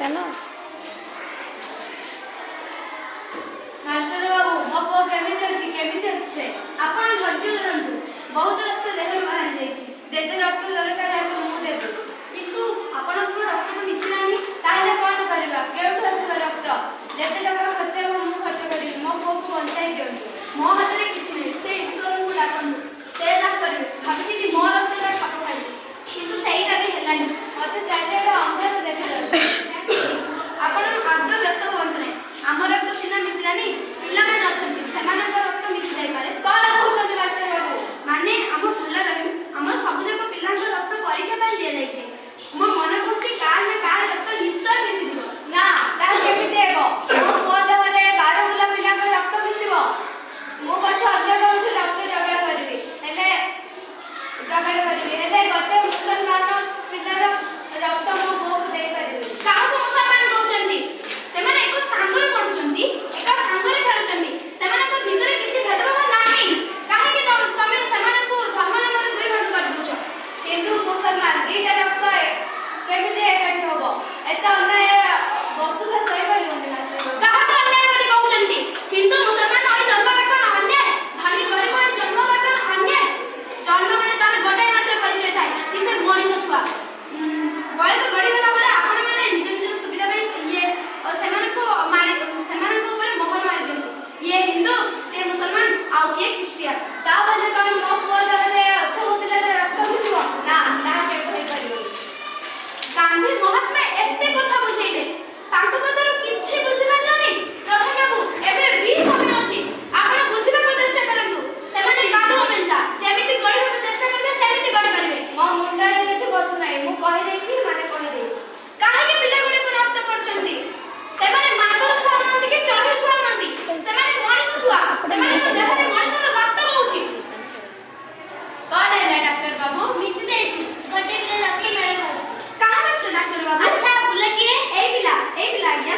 ଚାଲ। ମାଷ୍ଟର ବାବୁ, ମୋ ପୁଅ କେମିତି ଅଛି? କେମିତି ଅଛି ସେ? ଆପଣ ଧୈର୍ଯ୍ୟ ଧରନ୍ତୁ। ବହୁତ ରକ୍ତ ଦେହରୁ ବାହାରି ଯାଇଛି। ଯେତେ ରକ୍ତ ଦରକାର ହେବ, ମୁଁ ଦେବି। କିନ୍ତୁ ଆପଣଙ୍କ ରକ୍ତ ତ ମିଶିଲାଣି। ତାହେଲେ କଣ କରିବା? କେଉଁଠୁ ଆସିବ ରକ୍ତ? ଯେତେ ଟଙ୍କା ଖର୍ଚ୍ଚ ହେବ, ମୁଁ ଖର୍ଚ୍ଚ କରିବି। ମୋ ପୁଅକୁ ବଞ୍ଚାଇ ଦିଅନ୍ତୁ। ମୋ ହାତରେ କିଛି ନାହିଁ। ସେ ଈଶ୍ୱରଙ୍କୁ ଡାକନ୍ତୁ, ସେ ଯାହା କରିବେ। ଭାବିଥିଲି ମୋ ରକ୍ତଟା ଖାପ ଖାଇବ, କିନ୍ତୁ ସେଇଟା ବି ହେଲାନି। ମତେ ଚାରିଆଡ଼େ ଅନ୍ଧାର ଦେଖାଯାଉଛି। ଆପଣ ଆଦୌ ବ୍ୟସ୍ତ ହୁଅନ୍ତୁ ନାହିଁ। ଆମ ରକ୍ତ ସିନା ମିଶିଲାନି, ପିଲାମାନେ ଅଛନ୍ତି, ସେମାନଙ୍କ ରକ୍ତ ମିଶି ଯାଇପାରେ। କଣ କହୁଛନ୍ତି, ମାଷ୍ଟର ବାବୁ? ମାନେ ଆମ ପିଲାର, ଆମ ସବୁଯାକ ପିଲାଙ୍କ ରକ୍ତ ପରୀକ୍ଷା ପାଇଁ ଦିଆଯାଇଛି। ମୋ ମନ କହୁଛି, କାହାର ନା କାହାର ରକ୍ତ ନିଶ୍ଚୟ ମିଶିଯିବ। ନା, ତାହା କେମିତି ହେବ? ମୋ ପୁଅ ଦେହରେ 12 ବୁଲା ପିଲାଙ୍କ ରକ୍ତ ମିଶିବ? ମୁଁ ପଛେ ଅନ୍ୟ କେଉଁଠୁ ରକ୍ତ ଯୋଗାଡ଼ କରିବି, ହେଲେ ଗୋଟେ ମୁସଲମାନ ପିଲାର ରକ୍ତ ମୋ ପୁଅକୁ ଦେଇପାରିବି? କାହାକୁ ମୁସଲମାନ କହୁଛନ୍ତି? ସେମାନେ ଏକ ସାଙ୍ଗରେ ପଢୁଛନ୍ତି, ଏକ ସାଙ୍ଗରେ ଖେଳୁଛନ୍ତି। ସେମାନଙ୍କ ଭିତରେ କିଛି ଭେଦଭାବ ନାହିଁ। କାହିଁକି ତମେ ସେମାନଙ୍କୁ ଧର୍ମ ନାମରେ ଦୁଇ ଭାଗ କରିଦଉଛ? ହିନ୍ଦୁ ମୁସଲମାନ ଦିଟା ରକ୍ତ କେମିତି ଏକାଠି ହବ? ଏତେ ଅନ୍ୟାୟ ବସୁଧା ସହିପାରିବନି, ମାଷ୍ଟର ବାବୁ। କାହାକୁ ଅନ୍ୟାୟ ବୋଲି କହୁଛନ୍ତି? ହିନ୍ଦୁ ମୁସଲମାନ ହୋଇ ଜନ୍ମ ହେବା କଣ ଅନ୍ୟାୟ? ଧନୀ ଗରିବ ହୋଇ ଜନ୍ମ ହେବା କଣ ଅନ୍ୟାୟ? ଜନ୍ମ ବେଳେ ତାର ଗୋଟାଏ ମାତ୍ର ପରିଚୟ ଥାଏ କି ସେ ମଣିଷ ଛୁଆ। ବୟସ ବଢିଗଲା ପରେ ଆପଣମାନେ ନିଜ ନିଜର ସୁବିଧା ପାଇଁ ଇଏ ସେମାନଙ୍କୁ ମାରି, ସେମାନଙ୍କ ଉପରେ ମୋହର ମାରି ଦିଅନ୍ତି, ଇଏ ହିନ୍ଦୁ, ସେ ମୁସଲମାନ ଆଉ କିଏ ଖ୍ରୀଷ୍ଟିଆନ। ତା ବୋଲି କଣ ମୋ ପୁଅ ଦେହରେ ଅଛବ ପିଲାର ରକ୍ତ ମିଶିବ? ନା, ତାହା କେବେ ହେଇପାରିବନି। ଗାନ୍ଧୀ ମହାତ୍ମା ଏତେ କଥା ବୁଝେଇଲେ, ତାଙ୍କ କଥାରୁ କିଛି ବୁଝିପାରିଲନି? ପ୍ରଧାନ ବାବୁ, ଏବେ ବି ସମୟ ଅଛି। ଆପଣ ବୁଝିବାକୁ ଚେଷ୍ଟା କରନ୍ତୁ। ସେମାନେ କାଦୁଅ ମେଞ୍ଚା, ଯେମିତି ଗଢିବାକୁ ଚେଷ୍ଟା କରିବେ, ସେମିତି ଗଢି ପାରିବେ। ମୋ ମୁଣ୍ଡରେ କିଛି ବସୁନାହିଁ। ମୁଁ କହିଦେଇଛି ମାନେ କହିଦେଇଛି। କାହିଁକି ପିଲାଗୁଡ଼ିକୁ ନଷ୍ଟ କରୁଛନ୍ତି? ସେମାନେ ମାଙ୍କଡ଼ ଛୁଆ ନୁହନ୍ତି କି ଚଢ଼େଇ ଛୁଆ ନୁହନ୍ତି। ସେମାନେ ମଣିଷ ଛୁଆ। ସେମାନଙ୍କ ଦେହରେ ମଣିଷର ରକ୍ତ ବହୁଛି। କଣ ହେଲା, ଡାକ୍ତର ବାବୁ? ମିଶି ଯାଇଛି। ଗୋଟେ ପିଲା ରକ୍ତ ମେଳ ଖାଉଛି। କାହା ରକ୍ତ, ଡାକ୍ତର ବାବୁ? ଆଚ୍ଛା, ବୁଲା କିଏ? ଏଇ ପିଲା, ଏଇ ପିଲା ଆଜ୍ଞା।